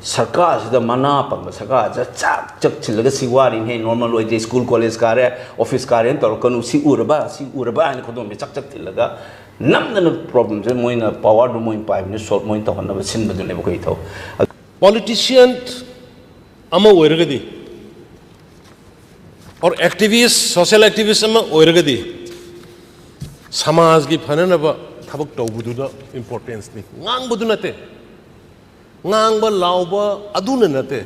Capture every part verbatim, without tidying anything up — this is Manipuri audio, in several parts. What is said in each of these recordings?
ꯁꯔꯀꯥꯔꯁꯤꯗ ꯃꯅꯥ ꯄꯪꯕ ꯁꯔꯀꯥꯔꯁꯤꯗ ꯆꯥꯛ ꯆꯥꯛ ꯊꯤꯜꯂꯒ ꯁꯤ ꯋꯥꯔꯤꯅꯤ, ꯍꯦ, ꯅꯣꯔꯃꯦꯜ ꯑꯣꯏꯗꯦ, ꯁ꯭ꯀꯨꯜ ꯀꯣꯂꯦꯖ ꯀꯥꯔꯦ, ꯑꯣꯐꯤꯁ ꯀꯥꯔꯦꯅ ꯇꯧꯔꯛꯀꯅꯨ, ꯁꯤ ꯎꯔꯕ, ꯁꯤ ꯎꯔꯕ ꯍꯥꯏꯅ ꯈꯨꯗꯣꯝꯕꯤ ꯆꯥꯛ ꯆꯥꯛ ꯊꯤꯜꯂꯒ ꯅꯝꯗꯅ ꯄ꯭ꯔꯣꯕ꯭ꯂꯦꯝꯁꯦ ꯃꯣꯏꯅ ꯄꯋꯥꯔꯗꯨ ꯃꯣꯏꯅ ꯄꯥꯏꯕꯅꯤꯅ ꯁꯣꯜꯕ ꯃꯣꯏꯅ ꯇꯧꯍꯟꯅꯕ ꯁꯤꯟꯕꯗꯨꯅꯦꯕ ꯑꯩꯈꯣꯏ ꯏꯊꯧ꯫ ꯄꯣꯂꯤꯇꯤꯁꯤꯌꯟ ꯑꯃ ꯑꯣꯏꯔꯒꯗꯤ, ꯑꯣꯔ ꯑꯦꯛꯇꯤꯚꯤꯁ, ꯁꯣꯁꯤꯌꯦꯜ ꯑꯦꯛꯇꯤꯚꯤꯁ ꯑꯃ ꯑꯣꯏꯔꯒꯗꯤ, ꯁꯃꯥꯖꯒꯤ ꯐꯅꯅꯕ ꯊꯕꯛ ꯇꯧꯕꯗꯨꯗ ꯏꯝꯄꯣꯔꯇꯦꯟꯁꯅꯤ, ꯉꯥꯡꯕꯗꯨ ꯅꯠꯇꯦ꯫ ꯉꯥꯡꯕ ꯂꯥꯎꯕ ꯑꯗꯨꯅ ꯅꯠꯇꯦ,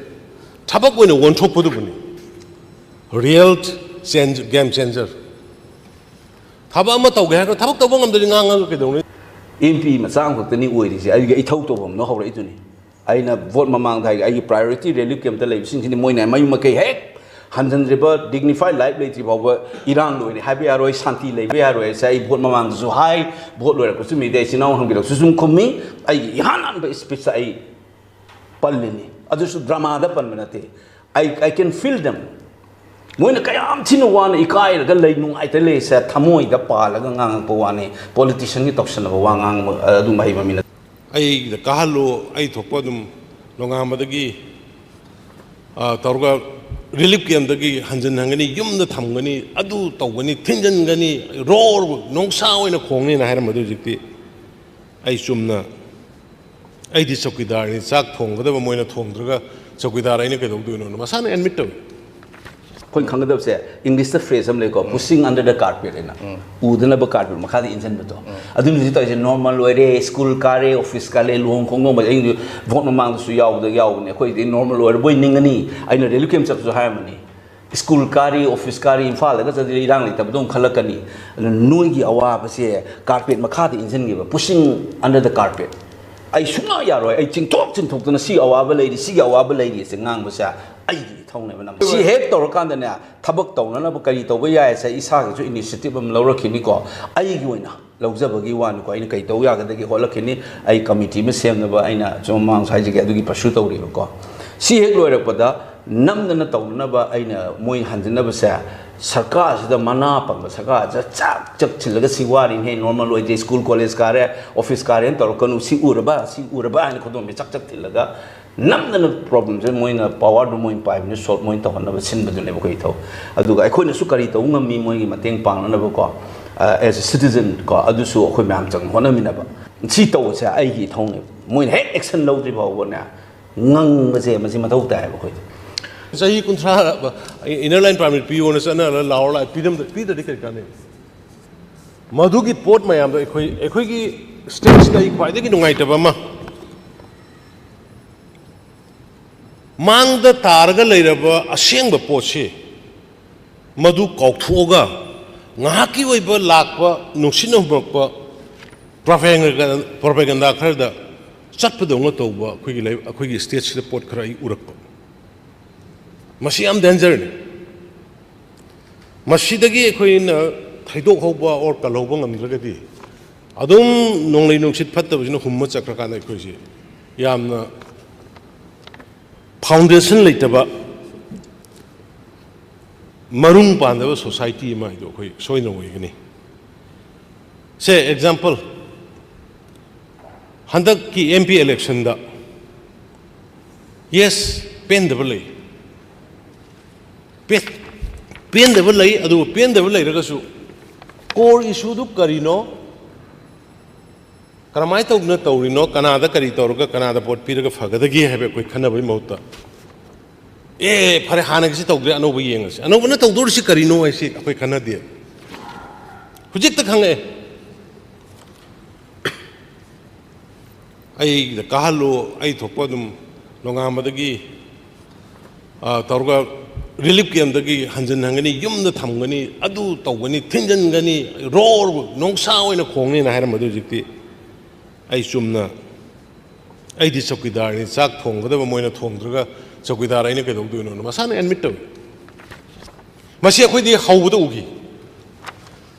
ꯊꯕꯛ ꯑꯣꯏꯅ ꯑꯣꯟꯊꯣꯛꯄꯗꯨꯕꯨꯅꯤ ꯔꯤꯌꯦꯜ ꯆꯦꯟꯖ, ꯒꯦꯝ ꯆꯦꯟꯖꯔ꯫ ꯊꯕꯛ ꯑꯃ ꯇꯧꯒꯦ ꯍꯥꯏꯔꯒ ꯊꯕꯛ ꯇꯧꯕ ꯉꯝꯗ꯭ꯔꯗꯤ ꯉꯥꯡꯉꯒ ꯀꯩꯗꯧꯅꯤ? ꯑꯦꯝ ꯄꯤ ꯃꯆꯥ ꯑꯃꯈꯛꯇꯅꯤ ꯑꯣꯏꯔꯤꯁꯦ, ꯑꯩꯒꯤ ꯏꯊꯧ ꯇꯧꯐꯝꯅ ꯍꯧꯔꯛꯏꯗꯨꯅꯤ꯫ ꯑꯩꯅ ꯚꯣꯠ ꯃꯃꯥꯡꯗ ꯍꯥꯏꯒꯦ, ꯑꯩꯒꯤ ꯄ꯭ꯔꯥꯏꯌꯣꯔꯤꯇꯤ ꯔꯤꯂꯤꯐ ꯀꯦꯝꯞꯇ ꯂꯩꯕꯁꯤꯡꯁꯤꯗꯤ ꯃꯣꯏꯅ ꯃꯌꯨꯝ ꯃꯀꯩ ꯍꯦꯛ ꯍꯟꯖꯤꯟꯗ꯭ꯔꯤꯕ ꯗꯤꯒꯅꯤꯐꯥꯏ ꯂꯥꯏꯐ ꯂꯩꯇ꯭ꯔꯤ ꯐꯥꯎꯕ ꯏꯔꯥꯡ ꯂꯣꯏꯔꯦ ꯍꯥꯏꯕ ꯌꯥꯔꯣꯏ, ꯁꯥꯟꯇꯤ ꯂꯩꯕ ꯌꯥꯔꯣꯏ ꯍꯥꯏꯁꯦ ꯑꯩ ꯚꯣꯠ ꯃꯃꯥꯡꯗꯁꯨ ꯍꯥꯏ, ꯚꯣꯠ ꯂꯣꯏꯔꯛꯄꯁꯨ ꯃꯤꯗꯤ ꯑꯩ ꯏꯆꯤꯟ ꯏꯅꯥꯎ ꯍꯪꯕꯤꯔꯛꯁꯨ ꯁꯨꯝ ꯈꯨꯝꯃꯤ꯫ ꯑꯩꯒꯤ ꯏꯍꯥꯟ ꯍꯥꯟꯕ ꯏꯁꯄꯤꯆꯇ ꯑꯩ ꯄꯜꯂꯤꯅꯤ, ꯑꯗꯨꯁꯨ ꯗ꯭ꯔꯃꯥꯗ ꯄꯟꯕ ꯅꯠꯇꯦ꯫ I, I can feel them. ꯃꯣꯏꯅ ꯀꯌꯥꯝ ꯊꯤꯅ ꯋꯥꯅ ꯏꯀꯥꯏꯔꯒ ꯂꯩ, ꯅꯨꯡꯉꯥꯏꯇ ꯂꯩꯁꯦ ꯊꯃꯣꯏꯗ ꯄꯥꯜꯂꯒ ꯉꯥꯡꯉꯛꯄ ꯋꯥꯅꯤ, ꯄꯣꯂꯤꯇꯤꯁꯤꯌꯟꯒꯤ ꯇꯧꯁꯟꯅꯕ ꯋꯥ ꯉꯥꯡꯕ ꯑꯗꯨꯝꯕ ꯍꯩꯕ ꯃꯤ ꯅꯠꯇꯦ꯫ ꯑꯩꯗ ꯀꯥꯍꯜꯂꯨ, ꯑꯩ ꯊꯣꯛꯄ ꯑꯗꯨꯝ ꯅꯣꯡꯉꯥꯟꯕꯗꯒꯤ, ꯑ, ꯇꯧꯔꯒ ꯔꯤꯂꯤꯐ ꯀꯦꯝꯞꯇꯒꯤ ꯍꯟꯖꯤꯟ ꯍꯟꯒꯅꯤ, ꯌꯨꯝꯗ ꯊꯝꯒꯅꯤ, ꯑꯗꯨ ꯇꯧꯒꯅꯤ, ꯊꯤꯟꯖꯤꯟꯒꯅꯤ, ꯔꯣꯔ ꯅꯣꯡꯁꯥ ꯑꯣꯏꯅ ꯈꯣꯡꯅꯤꯅ ꯍꯥꯏꯔꯝꯕꯗꯨ ꯍꯧꯖꯤꯛꯇꯤ ꯑꯩ ꯆꯨꯝꯅ, ꯑꯩꯗꯤ ꯆꯧꯀꯤꯗꯥꯔꯅꯤ, ꯆꯥꯛ ꯊꯣꯡꯒꯗꯕ ꯃꯣꯏꯅ ꯊꯣꯡꯗ꯭ꯔꯒ ꯆꯧꯀꯤꯗꯥꯔ ꯑꯩꯅ ꯀꯩꯗꯧꯗꯣꯏꯅꯣꯅ ꯃꯁꯥꯅ ꯑꯦꯗꯃꯤꯠ ꯇꯧꯏ꯫ ꯑꯩꯈꯣꯏꯅ ꯈꯪꯒꯗꯕꯁꯦ, ꯏꯪꯂꯤꯁꯇ ꯐ꯭ꯔꯦꯖ ꯑꯃ ꯂꯩꯀꯣ, pushing under the carpet ꯍꯥꯏꯅ꯫ ꯎꯗꯅꯕ ꯀꯥꯔꯄꯦꯠ ꯃꯈꯥꯗ ꯏꯟꯁꯤꯟꯕꯗꯣ꯫ ꯑꯗꯨꯅ ꯍꯧꯖꯤꯛ ꯇꯧꯔꯤꯁꯦ, ꯅꯣꯔꯃꯦꯜ ꯑꯣꯏꯔꯦ, ꯁ꯭ꯀꯨꯜ ꯀꯥꯔꯦ, ꯑꯣꯐꯤꯁ ꯀꯥꯔꯦ, ꯂꯨꯍꯣꯡ ꯈꯣꯡꯗꯣꯡꯕ, ꯑꯩ ꯚꯣꯠ ꯃꯃꯥꯡꯗꯁꯨ ꯌꯥꯎꯕꯗ ꯌꯥꯎꯕꯅꯦ, ꯑꯩꯈꯣꯏꯗꯤ ꯅꯣꯔꯃꯦꯜ ꯑꯣꯏꯔꯕꯣꯏ ꯅꯤꯡꯒꯅꯤ꯫ ꯑꯩꯅ ꯔꯤꯂꯤꯐ ꯀꯦꯝꯞ ꯆꯠꯄꯁꯨ ꯍꯥꯏꯔꯝꯕꯅꯤ, ꯁ꯭ꯀꯨꯜ ꯀꯥꯔꯤ, ꯑꯣꯐꯤꯁ ꯀꯥꯔꯤ, ꯏꯝꯐꯥꯜꯗꯒ ꯆꯠꯂꯗꯤ ꯏꯔꯥꯡ ꯂꯩꯇꯕꯗꯧꯅ ꯈꯜꯂꯛꯀꯅꯤ꯫ ꯑꯗꯨꯅ ꯅꯣꯏꯒꯤ ꯑꯋꯥꯕꯁꯦ ꯀꯥꯔꯄꯦꯠ ꯃꯈꯥꯗ ꯏꯟꯁꯤꯟꯈꯤꯕ, pushing under the carpet꯫ ꯑꯩ ꯁꯨꯡꯌꯥ ꯌꯥꯔꯣꯏ, ꯑꯩ ꯆꯤꯡꯊꯣꯛ ꯆꯤꯡꯊꯣꯛꯇꯅ ꯁꯤ ꯑꯋꯥꯕ ꯂꯩꯔꯤ, ꯁꯤꯒꯤ ꯑꯋꯥꯕ ꯂꯩꯔꯤ ꯑꯁꯦ ꯉꯥꯡꯕꯁꯦ ꯑꯩꯒꯤ ꯏꯊꯧꯅꯦꯕ ꯅꯝꯕ꯫ ꯁꯤ ꯍꯦꯛ ꯇꯧꯔꯀꯥꯟꯗꯅꯦ, ꯊꯕꯛ ꯇꯧꯅꯅꯕ ꯀꯔꯤ ꯇꯧꯕ ꯌꯥꯏ ꯍꯥꯏꯁꯦ ꯏꯁꯥꯒꯤꯁꯨ ꯏꯅꯤꯁꯤꯌꯦꯇꯤꯚ ꯑꯃ ꯂꯧꯔꯛꯈꯤꯅꯤꯀꯣ꯫ ꯑꯩꯒꯤ ꯑꯣꯏꯅ ꯂꯧꯖꯕꯒꯤ ꯋꯥꯅꯤꯀꯣ, ꯑꯩꯅ ꯀꯩ ꯇꯧ ꯌꯥꯒꯗꯒꯦ ꯍꯣꯠꯂꯛꯈꯤꯅꯤ꯫ ꯑꯩ ꯀꯃꯤꯇꯤ ꯑꯃ ꯁꯦꯝꯅꯕ ꯑꯩꯅ ꯁꯨꯝ ꯃꯃꯥꯡꯁꯨ ꯍꯥꯏꯖꯒꯦ, ꯑꯗꯨꯒꯤ ꯄꯔꯁꯨ ꯇꯧꯔꯤꯕꯀꯣ꯫ ꯁꯤ ꯍꯦꯛ ꯂꯣꯏꯔꯛꯄꯗ ꯅꯝꯗꯅ ꯇꯧꯅꯅꯕ ꯑꯩꯅ ꯃꯣꯏ ꯍꯟꯖꯤꯟꯅꯕꯁꯦ ꯁꯔꯀꯥꯔꯁꯤꯗ ꯃꯅꯥ ꯄꯪꯕ ꯁꯔꯀꯥꯔꯁꯤꯗ ꯆꯥꯛ ꯆꯥꯛ ꯊꯤꯜꯂꯒ "ꯁꯤ ꯋꯥꯔꯤꯅꯦ, ꯅꯣꯔꯃꯦꯜ ꯑꯣꯏꯗꯦ, ꯁ꯭ꯀꯨꯜ ꯀꯣꯂꯦꯖ ꯀꯥꯔꯦ, ꯑꯣꯐꯤꯁ ꯀꯥꯔꯦꯅ ꯇꯧꯔꯛꯀꯅꯨ, ꯁꯤ ꯎꯔꯕ, ꯁꯤ ꯎꯔꯕ" ꯍꯥꯏꯅ ꯈꯨꯗꯣꯝꯕꯤ ꯆꯥꯛ ꯆꯥꯛ ꯊꯤꯜꯂꯒ ꯅꯝꯗꯅ ꯄ꯭ꯔꯣꯕ꯭ꯂꯦꯝꯁꯦ ꯃꯣꯏꯅ ꯄꯋꯥꯔꯗꯨ ꯃꯣꯏꯅ ꯄꯥꯏꯕꯅꯤꯅ ꯁꯣꯜꯕ ꯃꯣꯏꯅ ꯇꯧꯍꯟꯅꯕ ꯁꯤꯟꯕꯗꯨꯅꯦꯕ ꯑꯩꯈꯣꯏꯒꯤ ꯊꯕꯛ꯫ ꯑꯗꯨꯒ ꯑꯩꯈꯣꯏꯅꯁꯨ ꯀꯔꯤ ꯇꯧꯕ ꯉꯝꯃꯤ ꯃꯣꯏꯒꯤ ꯃꯇꯦꯡ ꯄꯥꯡꯅꯅꯕꯀꯣ, ꯑꯦꯖ ꯑꯦ ꯁꯤꯇꯤꯖꯟ ꯀꯣ, ꯑꯗꯨꯁꯨ ꯑꯩꯈꯣꯏ ꯃꯌꯥꯝ ꯆꯪ ꯍꯣꯠꯅꯃꯤꯟꯅꯕ꯫ ꯁꯤ ꯇꯧꯕꯁꯦ ꯑꯩꯒꯤ ꯏꯊꯧꯅꯦꯕ꯫ ꯃꯣꯏꯅ ꯍꯦꯛ ꯑꯦꯛꯁꯟ ꯂꯧꯗ꯭ꯔꯤ ꯐꯥꯎꯕꯅꯦ, ꯉꯪꯕꯁꯦ ꯃꯁꯤ ꯃꯊꯧ ꯇꯥꯏꯌꯦꯕ ꯑꯩꯈꯣꯏꯗ꯫ ꯆꯍꯤ ꯀꯨꯟꯊ꯭ꯔꯥ ꯏꯅꯔ ꯂꯥꯏꯟ ꯄꯥꯔꯃꯤꯠ ꯄꯤꯌꯣꯅ ꯆꯠꯅꯔ ꯂꯥꯎꯔ ꯂꯥꯛꯑꯦ, ꯄꯤꯔꯝꯗ-, ꯄꯤꯗ꯭ꯔꯗꯤ ꯀꯔꯤ ꯀꯥꯟꯅꯩ? ꯃꯗꯨꯒꯤ ꯄꯣꯠ ꯃꯌꯥꯝꯗꯣ ꯑꯩꯈꯣꯏ, ꯑꯩꯈꯣꯏꯒꯤ ꯁ꯭ꯇꯦꯠꯁꯤꯗ ꯑꯩ ꯈ꯭ꯋꯥꯏꯗꯒꯤ ꯅꯨꯡꯉꯥꯏꯇꯕ ꯑꯃ, ꯃꯥꯡꯗ ꯇꯥꯔꯒ ꯂꯩꯔꯕ ꯑꯁꯦꯡꯕ ꯄꯣꯠꯁꯤ ꯃꯗꯨ ꯀꯥꯎꯊꯣꯛꯑꯒ ꯉꯥꯏꯍꯥꯛꯀꯤ ꯑꯣꯏꯕ ꯂꯥꯛꯄ ꯅꯨꯡꯁꯤꯠꯅ ꯍꯨꯝꯂꯛꯄ ꯄ꯭ꯔꯣꯄꯦꯒꯦꯟꯗꯥ ꯈꯔꯗ ꯆꯠꯄꯗꯧꯅ ꯇꯧꯕ ꯑꯩꯈꯣꯏꯒꯤ ꯂꯩ-, ꯑꯩꯈꯣꯏꯒꯤ ꯁ꯭ꯇꯦꯠꯁꯤꯗ ꯄꯣꯠ ꯈꯔ ꯑꯩ ꯎꯔꯛꯄ꯫ ꯃꯁꯤ ꯌꯥꯝ ꯗꯦꯟꯖꯔꯅꯤ꯫ ꯃꯁꯤꯗꯒꯤ ꯑꯩꯈꯣꯏꯅ ꯊꯩꯗꯣꯛꯍꯧꯕ ꯑꯣꯔ ꯀꯜꯍꯧꯕ ꯉꯝꯗ꯭ꯔꯒꯗꯤ, ꯑꯗꯨꯝ ꯅꯣꯡꯂꯩ ꯅꯨꯡꯁꯤꯠ ꯐꯠꯇꯕꯁꯤꯅ ꯍꯨꯝꯃ ꯆꯠꯈ꯭ꯔꯀꯥꯟꯗ ꯑꯩꯈꯣꯏꯁꯤ ꯌꯥꯝꯅ ꯐꯥꯎꯟꯗꯦꯁꯟ ꯂꯩꯇꯕ, ꯃꯔꯨꯡ ꯄꯥꯟꯗꯕ ꯁꯣꯁꯥꯏꯇꯤ ꯑꯃ ꯍꯥꯏꯗꯣ ꯑꯩꯈꯣꯏ ꯁꯣꯏꯗꯅ ꯑꯣꯏꯒꯅꯤ꯫ ꯁꯦ, ꯑꯦꯛꯖꯥꯝꯄꯜ, ꯍꯟꯗꯛꯀꯤ ꯑꯦꯝ ꯄꯤ ꯏꯂꯦꯛꯁꯟꯗ, ꯌꯦꯁ, ꯄꯦꯟꯗꯕ ꯂꯩ꯫ ꯄꯦ-, ꯄꯦꯟꯗꯕ ꯂꯩ, ꯑꯗꯨꯕꯨ ꯄꯦꯟꯗꯕ ꯂꯩꯔꯒꯁꯨ ꯀꯣꯔ ꯏꯁꯨꯗꯨ ꯀꯔꯤꯅꯣ? ꯀꯔꯝꯍꯥꯏꯅ ꯇꯧꯗꯅ ꯇꯧꯔꯤꯅꯣ? ꯀꯅꯥꯗ ꯀꯔꯤ ꯇꯧꯔꯒ ꯀꯅꯥꯗ ꯚꯣꯠ ꯄꯤꯔꯒ ꯐꯒꯗꯒꯦ ꯍꯥꯏꯕ ꯑꯩꯈꯣꯏ ꯈꯟꯅꯕꯒꯤ ꯃꯍꯨꯠꯇ, "ꯑꯦ, ꯐꯔꯦ, ꯍꯥꯟꯅꯒꯤꯁꯤ ꯇꯧꯗ꯭ꯔꯦ, ꯑꯅꯧꯕ ꯌꯦꯡꯉꯁꯤ꯫ ꯑꯅꯧꯕꯅ ꯇꯧꯗꯣꯔꯤꯁꯤ ꯀꯔꯤꯅꯣ?" ꯍꯥꯏꯁꯤ ꯑꯩꯈꯣꯏ ꯈꯟꯅꯗꯦ꯫ ꯍꯧꯖꯤꯛꯇ ꯈꯪꯉꯛꯑꯦ꯫ ꯑꯩꯗ ꯀꯥꯍꯜꯂꯨ, ꯑꯩ ꯊꯣꯛꯄ ꯑꯗꯨꯝ ꯅꯣꯡꯉꯥꯟꯕꯗꯒꯤ, ꯑ, ꯇꯧꯔꯒ ꯔꯤꯂꯤꯐ ꯀꯦꯝꯗꯒꯤ ꯍꯟꯖꯤꯟ ꯍꯟꯒꯅꯤ, ꯌꯨꯝꯗ ꯊꯝꯒꯅꯤ, ꯑꯗꯨ ꯇꯧꯒꯅꯤ, ꯊꯤꯟꯖꯤꯟꯒꯅꯤ, ꯔꯣꯔ ꯅꯣꯡꯁꯥ ꯑꯣꯏꯅ ꯈꯣꯡꯅꯤꯅ ꯍꯥꯏꯔꯝꯕꯗꯨ ꯍꯧꯖꯤꯛꯇꯤ ꯑꯩ ꯆꯨꯝꯅ, ꯑꯩꯗꯤ ꯆꯧꯀꯤꯗꯥꯔꯅꯤ, ꯆꯥꯛ ꯊꯣꯡꯒꯗꯕ ꯃꯣꯏꯅ ꯊꯣꯡꯗ꯭ꯔꯒ ꯆꯧꯀꯤꯗꯥꯔ ꯑꯩꯅ ꯀꯩꯗꯧꯗꯣꯏꯅꯣꯅ ꯃꯁꯥꯅ ꯑꯦꯗꯃꯤꯠ ꯇꯧꯏ꯫ ꯃꯁꯤ ꯑꯩꯈꯣꯏꯗꯤ ꯍꯧꯕꯗ ꯎꯈꯤ꯫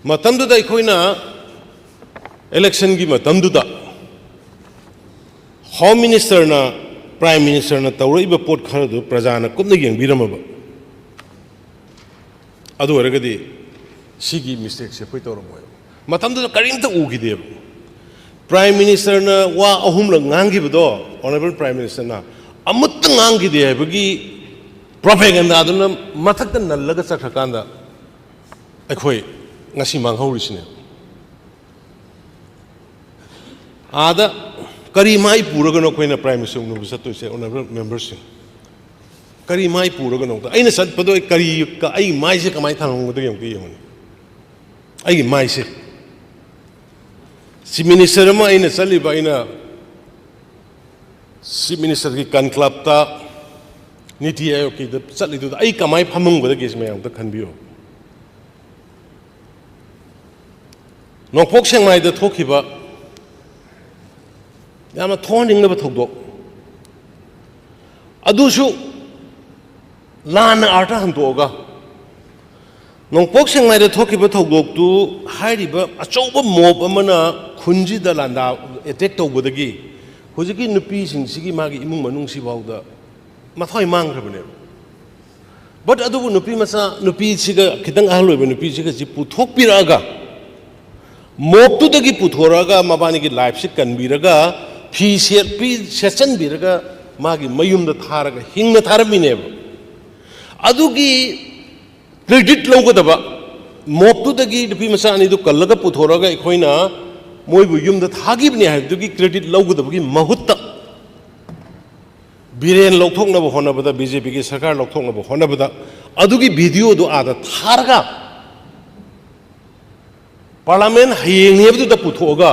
ꯃꯇꯝꯗꯨꯗ ꯑꯩꯈꯣꯏꯅ ꯏꯂꯦꯛꯁꯟꯒꯤ ꯃꯇꯝꯗꯨꯗ ꯍꯣꯝ ꯃꯤꯅꯤꯁꯇꯔꯅ, ꯄ꯭ꯔꯥꯏꯝ ꯃꯤꯅꯤꯁꯇꯔꯅ ꯇꯧꯔꯛꯏꯕ ꯄꯣꯠ ꯈꯔꯗꯨ ꯄ꯭ꯔꯖꯥꯅ ꯀꯨꯞꯅ ꯌꯦꯡꯕꯤꯔꯝꯃꯕ꯫ ꯑꯗꯨ ꯑꯣꯏꯔꯒꯗꯤ ꯁꯤꯒꯤ ꯃꯤꯁꯇꯦꯛꯁꯦ ꯑꯩꯈꯣꯏ ꯇꯧꯔꯝꯃꯣꯏꯕ꯫ ꯃꯇꯝꯗꯨꯗ ꯀꯔꯤꯝꯇ ꯎꯈꯤꯗꯦꯕ꯫ ꯄ꯭ꯔꯥꯏꯝ ꯃꯤꯅꯤꯁꯇꯔꯅ ꯋꯥ ꯑꯍꯨꯝꯂꯛ ꯉꯥꯡꯈꯤꯕꯗꯣ, ꯑꯣꯅꯔꯦꯕꯜ ꯄ꯭ꯔꯥꯏꯝ ꯃꯤꯅꯤꯁꯇꯔꯅ ꯑꯃꯠꯇ ꯉꯥꯡꯈꯤꯗꯦ ꯍꯥꯏꯕꯒꯤ ꯄ꯭ꯔꯣꯄꯦꯒꯟꯗꯥꯗꯨꯅ ꯃꯊꯛꯇ ꯅꯜꯂꯒ ꯆꯠꯈ꯭ꯔꯀꯥꯟꯗ ꯑꯩꯈꯣꯏ ꯉꯁꯤ ꯃꯥꯡꯍꯧꯔꯤꯁꯤꯅꯦ꯫ ꯑꯥꯗ ꯀꯔꯤ ꯃꯥꯏ ꯄꯨꯔꯒꯅꯣ ꯑꯩꯈꯣꯏꯅ ꯄ꯭ꯔꯥꯏꯝ ꯃꯤꯅꯤꯁꯇꯔ ꯎꯅꯕ ꯆꯠꯇꯣꯏꯁꯦ, ꯑꯣꯅꯔꯦꯕꯜ ꯃꯦꯝꯕꯔꯁꯤꯡ? ꯀꯔꯤ ꯃꯥꯏ ꯄꯨꯔꯒꯅꯣ? ꯑꯩꯅ ꯆꯠꯄꯗꯣ ꯑꯩ ꯀꯔꯤ, ꯑꯩ ꯃꯥꯏꯁꯦ ꯀꯃꯥꯏꯅ ꯊꯥꯡꯍꯟꯒꯗꯒꯦ ꯑꯃꯨꯛꯇ ꯌꯦꯡꯉꯨꯅꯦ꯫ ꯑꯩꯒꯤ ꯃꯥꯏꯁꯦ, ꯆꯤꯐ ꯃꯤꯅꯤꯁꯇꯔ ꯑꯃ ꯑꯩꯅ ꯆꯠꯂꯤꯕ, ꯑꯩꯅ ꯆꯤꯐ ꯃꯤꯅꯤꯁꯇꯔꯒꯤ ꯀꯟꯀ꯭ꯂꯕꯇ, ꯅꯤꯇꯤ ꯑꯥꯌꯣꯒꯀꯤꯗ ꯆꯠꯂꯤꯗꯨꯗ ꯑꯩ ꯀꯃꯥꯏꯅ ꯐꯝꯃꯝꯒꯗꯒꯦ ꯁꯤ ꯃꯌꯥꯝ ꯑꯝꯇ ꯈꯟꯕꯤꯌꯨ꯫ ꯅꯣꯡꯄꯣꯛ ꯁꯦꯛꯃꯥꯏꯗ ꯊꯣꯛꯈꯤꯕ ꯌꯥꯝꯅ ꯊꯣꯛꯍꯟꯅꯤꯡꯗꯕ ꯊꯧꯗꯣꯛ ꯑꯗꯨꯁꯨ ꯂꯥꯟꯅ ꯑꯥꯔꯊ ꯍꯟꯗꯣꯛꯑꯒ, ꯅꯣꯡꯄꯣꯛ ꯁꯦꯛꯃꯥꯏꯗ ꯊꯣꯛꯈꯤꯕ ꯊꯧꯗꯣꯛꯇꯨ ꯍꯥꯏꯔꯤꯕ ꯑꯆꯧꯕ ꯃꯣꯕ ꯑꯃꯅ ꯈꯨꯟꯁꯤꯗ ꯂꯥꯟꯗꯥ ꯑꯦꯇꯦꯛ ꯇꯧꯕꯗꯒꯤ ꯍꯧꯖꯤꯛꯀꯤ ꯅꯨꯄꯤꯁꯤꯡꯁꯤꯒꯤ ꯃꯥꯒꯤ ꯏꯃꯨꯡ ꯃꯅꯨꯡꯁꯤꯐꯥꯎꯗ ꯃꯊ꯭ꯋꯥꯏ ꯃꯥꯡꯈ꯭ꯔꯕꯅꯦꯕ꯫ ꯕꯠ ꯑꯗꯨꯕꯨ ꯅꯨꯄꯤ ꯃꯆꯥ, ꯅꯨꯄꯤꯁꯤꯒ, ꯈꯤꯇꯪ ꯑꯍꯜ ꯑꯣꯏꯕ ꯅꯨꯄꯤꯁꯤꯒ ꯁꯤ ꯄꯨꯊꯣꯛꯄꯤꯔꯛꯑꯒ, ꯃꯣꯕꯇꯨꯗꯒꯤ ꯄꯨꯊꯣꯔꯛꯑꯒ ꯃꯕꯥꯅꯤꯒꯤ ꯂꯥꯏꯐꯁꯤ ꯀꯟꯕꯤꯔꯒ, ꯐꯤ ꯁꯦꯠꯄꯤ-, ꯁꯦꯠꯆꯟꯕꯤꯔꯒ ꯃꯥꯒꯤ ꯃꯌꯨꯝꯗ ꯊꯥꯔꯒ ꯍꯤꯡꯅ ꯊꯥꯔꯝꯃꯤꯅꯦꯕ꯫ ꯑꯗꯨꯒꯤ ꯀ꯭ꯔꯦꯗꯤꯠ ꯂꯧꯒꯗꯕ, ꯃꯣꯕꯇꯨꯗꯒꯤ ꯅꯨꯄꯤ ꯃꯆꯥ ꯑꯅꯤꯗꯨ ꯀꯜꯂꯒ ꯄꯨꯊꯣꯔꯛꯑꯒ ꯑꯩꯈꯣꯏꯅ ꯃꯣꯏꯕꯨ ꯌꯨꯝꯗ ꯊꯥꯈꯤꯕꯅꯦ ꯍꯥꯏꯕꯗꯨꯒꯤ ꯀ꯭ꯔꯦꯗꯤꯠ ꯂꯧꯒꯗꯕꯒꯤ ꯃꯍꯨꯠꯇ, ꯕꯤꯔꯦꯟ ꯂꯧꯊꯣꯛꯅꯕ ꯍꯣꯠꯅꯕꯗ, ꯕꯤ ꯖꯦ ꯄꯤꯒꯤ ꯁꯔꯀꯥꯔ ꯂꯧꯊꯣꯛꯅꯕ ꯍꯣꯠꯅꯕꯗ, ꯑꯗꯨꯒꯤ ꯚꯤꯗꯤꯑꯣꯗꯨ ꯑꯥꯗ ꯊꯥꯔꯒ, ꯄꯥꯔꯂꯥꯃꯦꯟ ꯍꯌꯦꯡꯅꯤ ꯍꯥꯏꯕꯗꯨꯗ ꯄꯨꯊꯣꯛꯑꯒ,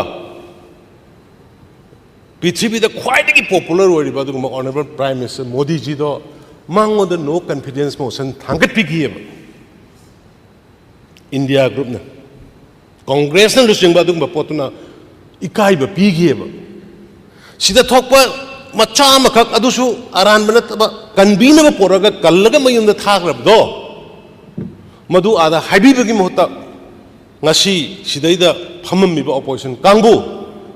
ꯄ꯭ꯔꯤꯊꯤꯕꯤꯗ ꯈ꯭ꯋꯥꯏꯗꯒꯤ ꯄꯣꯄꯨꯂꯔ ꯑꯣꯏꯔꯤꯕ ꯑꯗꯨꯒꯨꯝꯕ ꯑꯣꯅꯔꯦꯕꯜ ꯄ꯭ꯔꯥꯏꯝ ꯃꯤꯅꯤꯁꯇꯔ ꯃꯣꯗꯤꯖꯤꯗꯣ ꯃꯉꯣꯟꯗ ꯅꯣ ꯀꯟꯐꯤꯗꯦꯟꯁ ꯃꯣꯁꯟ ꯊꯥꯡꯒꯠꯄꯤꯈꯤꯑꯕ ꯏꯟꯗꯤꯌꯥ ꯒ꯭ꯔꯨꯞꯅ꯫ ꯀꯣꯡꯒ꯭ꯔꯦꯁꯅ ꯂꯨꯆꯤꯡꯕ ꯑꯗꯨꯒꯨꯝꯕ ꯄꯣꯠꯇꯨꯅ ꯏꯀꯥꯏꯕ ꯄꯤꯈꯤꯑꯕ꯫ ꯁꯤꯗ ꯊꯣꯛꯄ ꯃꯆꯥ ꯑꯃꯈꯛ, ꯑꯗꯨꯁꯨ ꯑꯔꯥꯟꯕ ꯅꯠꯇꯕ, ꯀꯟꯕꯤꯅꯕ ꯄꯣꯔꯛꯑꯒ ꯀꯜꯂꯒ ꯃꯌꯨꯝꯗ ꯊꯥꯈ꯭ꯔꯕꯗꯣ, ꯃꯗꯨ ꯑꯥꯗ ꯍꯥꯏꯕꯤꯕꯒꯤ ꯃꯍꯨꯠꯇ ꯉꯁꯤ ꯁꯤꯗꯩꯗ ꯐꯝꯃꯝꯃꯤꯕ ꯑꯣꯄꯣꯖꯤꯁꯟ ꯀꯥꯡꯕꯨ,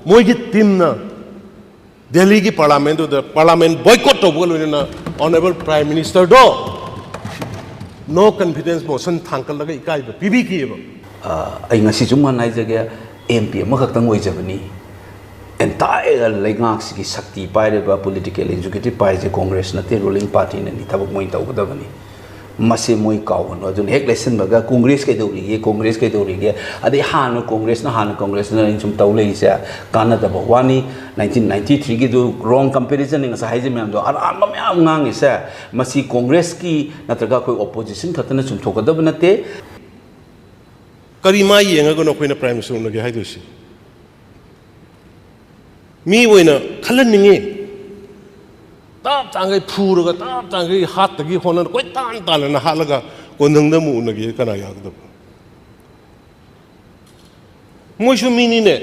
ꯃꯣꯏꯒꯤ ꯇꯤꯝꯅ ꯗꯦꯜꯂꯤꯒꯤ ꯄꯥꯔꯂꯥꯃꯦꯟꯗꯨꯗ ꯄꯥꯔꯂꯥꯃꯦꯟ ꯕꯣꯏꯀꯣꯠ ꯇꯧꯕꯒ ꯂꯣꯏꯅꯅ ꯑꯣꯅꯔꯦꯕꯜ ꯄ꯭ꯔꯥꯏꯝ ꯃꯤꯅꯤꯁꯇꯔꯗꯣ No confidence motion ꯊꯥꯡꯒꯠꯂꯒ ꯏꯀꯥꯏꯕ ꯄꯤꯕꯤꯈꯤꯑꯕ꯫ ꯑ, ꯑꯩ ꯉꯁꯤ ꯁꯨꯝ ꯍꯥꯟꯅ ꯍꯥꯏꯖꯒꯦ, ꯑꯦꯝ ꯄꯤ ꯑꯃꯈꯛꯇꯪ ꯑꯣꯏꯖꯕꯅꯤ꯫ Entire ꯂꯩꯉꯥꯛꯁꯤꯒꯤ ꯁꯛꯇꯤ ꯄꯥꯏꯔꯤꯕ, political executive ꯄꯥꯏꯔꯤꯁꯦ ꯀꯣꯡꯒ꯭ꯔꯦꯁ ꯅꯠꯇꯦ, ruling party ꯅꯅꯤ꯫ ꯊꯕꯛ ꯃꯣꯏꯅ ꯇꯧꯒꯗꯕꯅꯤ꯫ ꯃꯁꯤ ꯃꯣꯏ ꯀꯥꯎꯒꯅꯨ꯫ ꯑꯗꯨꯅ ꯍꯦꯛ ꯂꯩꯁꯤꯟꯕꯒ ꯀꯣꯡꯒ꯭ꯔꯦꯁ ꯀꯩꯗꯧꯔꯤꯒꯦ, ꯀꯣꯡꯒ꯭ꯔꯦꯁ ꯀꯩꯗꯧꯔꯤꯒꯦ, ꯑꯗꯩ ꯍꯥꯟꯅ ꯀꯣꯡꯒ꯭ꯔꯦꯁꯅ, ꯍꯥꯟꯅ ꯀꯣꯡꯒ꯭ꯔꯦꯁꯅ ꯑꯩꯅ ꯁꯨꯝ ꯇꯧ ꯂꯩꯔꯤꯁꯦ ꯀꯥꯟꯅꯗꯕ ꯋꯥꯅꯤ꯫ ꯅꯥꯏꯟꯇꯤꯟ ꯅꯥꯏꯟꯇꯤ ꯊ꯭ꯔꯤꯒꯤꯗꯨ wrong comparison ꯅꯤ ꯉꯁꯥꯏ ꯍꯥꯏꯖ ꯃꯌꯥꯝꯗꯣ꯫ ꯑꯔꯥꯟꯕ ꯃꯌꯥꯝ ꯉꯥꯡꯉꯤꯁꯦ ꯃꯁꯤ ꯀꯣꯡꯒ꯭ꯔꯦꯁꯀꯤ ꯅꯠꯇ꯭ꯔꯒ ꯑꯩꯈꯣꯏ opposition ꯈꯛꯇꯅ ꯆꯨꯝꯊꯣꯛꯀꯗꯕ ꯅꯠꯇꯦ꯫ ꯀꯔꯤ ꯃꯥꯏ ꯌꯦꯡꯉꯒꯅꯣ ꯑꯩꯈꯣꯏꯅ Prime Minister ꯎꯅꯒꯦ ꯍꯥꯏꯗꯣꯏꯁꯤ? ꯃꯤ ꯑꯣꯏꯅ ꯈꯜꯍꯟꯅꯤꯡꯉꯤ꯫ ꯇꯥꯞ ꯇꯥꯡꯈꯩ ꯐꯨꯔꯒ, ꯇꯥꯞ ꯇꯥꯡꯈꯩ ꯍꯥꯠꯇꯒꯤ ꯍꯣꯠꯅ, ꯀꯣꯏ ꯇꯥꯟ ꯇꯥꯟꯅꯅ ꯍꯥꯠꯂꯒ ꯀꯣꯟꯊꯪꯗ ꯑꯃꯨꯛ ꯎꯅꯒꯦ ꯀꯅꯥ ꯌꯥꯒꯗꯕ? ꯃꯣꯏꯁꯨ ꯃꯤꯅꯤꯅꯦ꯫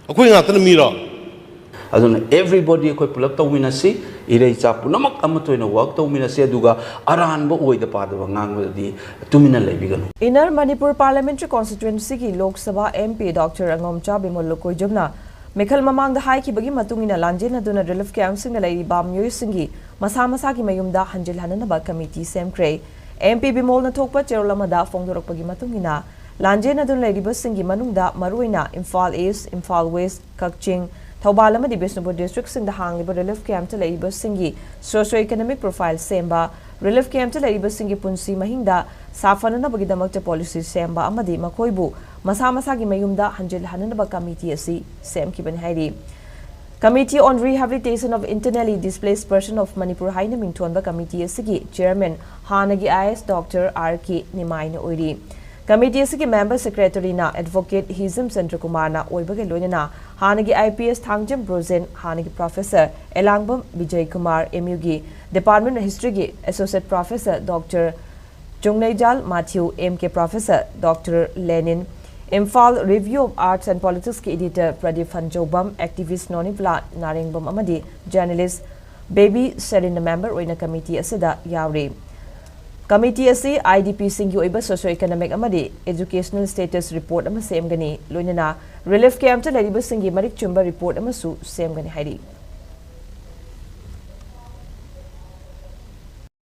ꯑꯩꯈꯣꯏ ꯉꯥꯛꯇꯅ ꯃꯤꯔꯣ? ꯑꯗꯨꯅ everybody ꯑꯩꯈꯣꯏ ꯄꯨꯂꯞ ꯇꯧꯃꯤꯟꯅꯁꯤ, ꯏꯔꯩꯆꯥ ꯄꯨꯝꯅꯃꯛ ꯑꯃꯠꯇ ꯑꯣꯏꯅ work ꯇꯧꯃꯤꯟꯅꯁꯤ, ꯑꯗꯨꯒ ꯑꯔꯥꯟꯕ ꯑꯣꯏꯗ ꯄꯥꯗꯕ ꯉꯥꯡꯕꯗꯗꯤ ꯇꯨꯃꯤꯟꯅ ꯂꯩꯕꯤꯒꯅꯨ꯫ Inner Manipur Parliamentary Constituency ꯒꯤ Lok Sabha M P Doctor ꯑꯉꯣꯝꯆꯥ Bimol ꯂꯨꯀꯣꯏꯖꯝꯅ ꯃꯤꯈꯜ ꯃꯃꯥꯡꯗ ꯍꯥꯏꯈꯤꯕꯒꯤ ꯃꯇꯨꯡ ꯏꯟꯅ ꯂꯥꯟꯖꯦꯟ ꯑꯗꯨꯅ relief camp ꯁꯤꯡꯗ ꯂꯩꯔꯤꯕ ꯃꯤꯑꯣꯏꯁꯤꯡꯒꯤ ꯃꯁꯥ ꯃꯁꯥꯒꯤ ꯃꯌꯨꯝꯗ ꯍꯟꯖꯤꯜꯍꯟꯅꯅꯕ committee ꯁꯦꯝꯈ꯭ꯔꯦ꯫ M P ꯕꯤꯃꯣꯜꯅ ꯊꯣꯛꯄ ꯆꯦꯔꯣꯜ ꯑꯃꯗ ꯐꯣꯡꯗꯣꯔꯛꯄꯒꯤ ꯃꯇꯨꯡ ꯏꯟꯅ, ꯂꯥꯟꯖꯦꯟ ꯑꯗꯨꯅ ꯂꯩꯔꯤꯕꯁꯤꯡꯒꯤ ꯃꯅꯨꯡꯗ ꯃꯔꯨꯑꯣꯏꯅ ꯏꯝꯐꯥꯜ East, ꯏꯝꯐꯥꯜ West, ꯀꯛꯆꯤꯡ, ꯊꯧꯕꯥꯜ ꯑꯃꯗꯤ ꯕꯤꯁꯅꯨꯄꯨꯔ district ꯁꯤꯡꯗ ꯍꯥꯡꯂꯤꯕ relief camp ꯇ ꯂꯩꯔꯤꯕꯁꯤꯡꯒꯤ socio economic profile ꯁꯦꯝꯕ, relief camp ꯇ ꯂꯩꯔꯤꯕꯁꯤꯡꯒꯤ ꯄꯨꯟꯁꯤ ꯃꯍꯤꯡꯗ ꯁꯥꯐꯅꯅꯕꯒꯤꯗꯃꯛꯇ policy ꯁꯦꯝꯕ ꯑꯃꯗꯤ ꯃꯈꯣꯏꯕꯨ ꯃꯁꯥ ꯃꯁꯥꯒꯤ ꯃꯌꯨꯝꯗ ꯍꯟꯖꯤꯜꯍꯟꯅꯅꯕ committee ꯑꯁꯤ ꯁꯦꯝꯈꯤꯕꯅꯤ ꯍꯥꯏꯔꯤ꯫ Committee on Rehabilitation of Internally Displaced Person of Manipur ꯍꯥꯏꯅ ꯃꯤꯡꯊꯣꯟꯕ committee ꯑꯁꯤꯒꯤ chairman ꯍꯥꯟꯅꯒꯤ I A S Doctor R K ꯅꯤꯃꯥꯏꯅ ꯑꯣꯏꯔꯤ꯫ Committee ꯑꯁꯤꯒꯤ member secretary ꯅ Advocate ꯍꯤꯖꯝ ꯆꯟꯗ꯭ꯔꯀꯨꯃꯥꯔꯅ ꯑꯣꯏꯕꯒ ꯂꯣꯏꯅꯅ ꯍꯥꯟꯅꯒꯤ I P S Thangjam Brojen, ꯍꯥꯟꯅꯒꯤ professor ꯑꯦꯂꯥꯡꯕꯝ ꯕꯤꯖꯌ ꯀꯨꯃꯥꯔ, M U ꯒꯤ Department of History ꯒꯤ Associate Professor Doctor ꯆꯨꯡꯅꯩꯖꯥꯜ ꯃꯥꯊ꯭ꯌꯨ, M K Professor Doctor ꯂꯦꯅꯤꯟ, Imphal Review of Arts and Politics ꯀꯤ editor ꯄ꯭ꯔꯗꯤꯞ ꯐꯟꯖꯧꯕꯝ, activist ꯅꯣꯅꯤꯕꯂꯥ ꯅꯥꯔꯦꯡꯕꯝ ꯑꯃꯗꯤ journalist ꯕꯦꯕꯤ ꯁꯦꯔꯤꯟꯅ member ꯑꯣꯏꯅ committee ꯑꯁꯤꯗ ꯌꯥꯎꯔꯤ꯫ Committee ꯑꯁꯤ I D P ꯁꯤꯡꯒꯤ ꯑꯣꯏꯕ socio economic ꯑꯃꯗꯤ educational status report ꯑꯃ ꯁꯦꯝꯒꯅꯤ, ꯂꯣꯏꯅꯅ relief camp ꯇ ꯂꯩꯔꯤꯕꯁꯤꯡꯒꯤ ꯃꯔꯤꯛ ꯆꯨꯝꯕ report ꯑꯃꯁꯨ ꯁꯦꯝꯒꯅꯤ ꯍꯥꯏꯔꯤ꯫